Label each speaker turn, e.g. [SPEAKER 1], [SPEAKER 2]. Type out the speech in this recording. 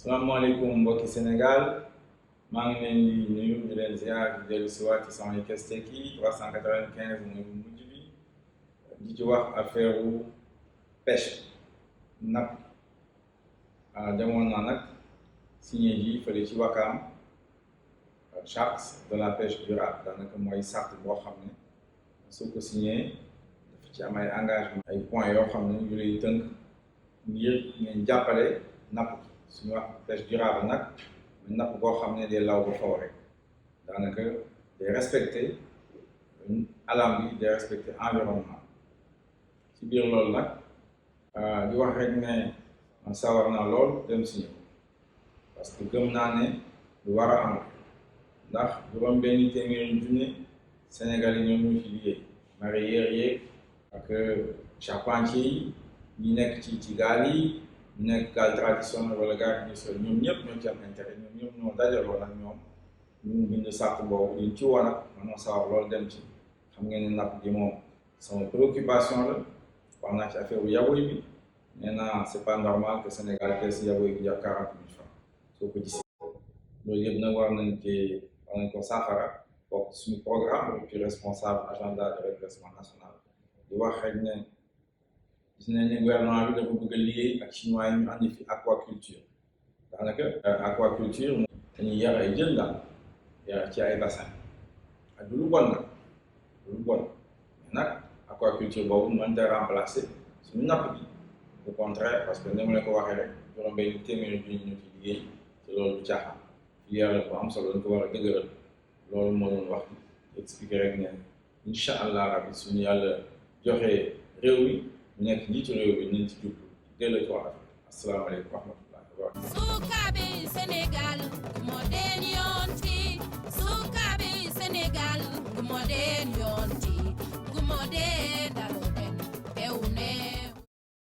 [SPEAKER 1] salaamaaleykum mbokki Sénégal maa ngi leen di nuyu di leen ziar di dellu si waat ci samay Kes Tekki 395 mooy bu mujj bi di ci wax affaire pêche napp demoon naa nag signé ji fële ci Wakaam charte de la pêche durable daanaka mooy charte boo xam ne soo ko signé dafa ci am ay engagement ay points yoo xam ne yu lay tënk ngir ngeen jàppale napp suñu wax pêche durable nag napp boo xam ne day law ba faw rek daanaka day respecté alam bi day respecté environnement ci biir loolu nag di wax rek ne man sawar naa lool dem signé parce que gëm naa ne lu war a am ndax juróom benn téeméeri junne Sénégal yi ñoom ñu fi liggéey mareyeur yeeg ak charpentier yi ñi nekk ci gaal yi ñu nekk gaal traditionnel wala gaal yi sol ñoom ñëpp ñoo ci am intérêt ñoom ñëpp ñoo dajaloo nag ñoom ñu bind sàrt boobu liñ ci woon ak man sawar loolu dem ci xam ngeen ne napp gi moom sama préoccupation la wax naa ci affaire bu yaboy bi nee naa c'est pas normal que Sénégal kees yaboy bi jar 40 000 francs soo ko gisee loolu yëpp nag war nañ ko saafara bokk suñu programme ci responsable agenda de redressement national di wax rek ne gis nañ ne gouvernement bi dafa bëgg a liggéey ak chinois yi ñu andi fi aquaculture daanaka aquaculture dañuy yar ay jën daal yar ci ay bassin ak du lu bon nag du lu bon mais nag aquaculture boobu mënta remplacer suñu napp bi au contraire parce que ni ma la ko waxee rek juróom-benn téeméeri junni ñu ci liggéey te loolu du caaxaan filière la bu am solo dañ ko war a dëgëral loolu moo doon wax expliquer rek ne incha allah rabi suñu yàlla joxe réew mi ñu nekk njiitu réew bi nañ ci jublu dellu ci wax asalaamaaleykum wa rahmatullahi wa barakatuh.
[SPEAKER 2] Sukaɓe Sénégal moɗen yonti, sukaɓe Sénégal moɗen yonti.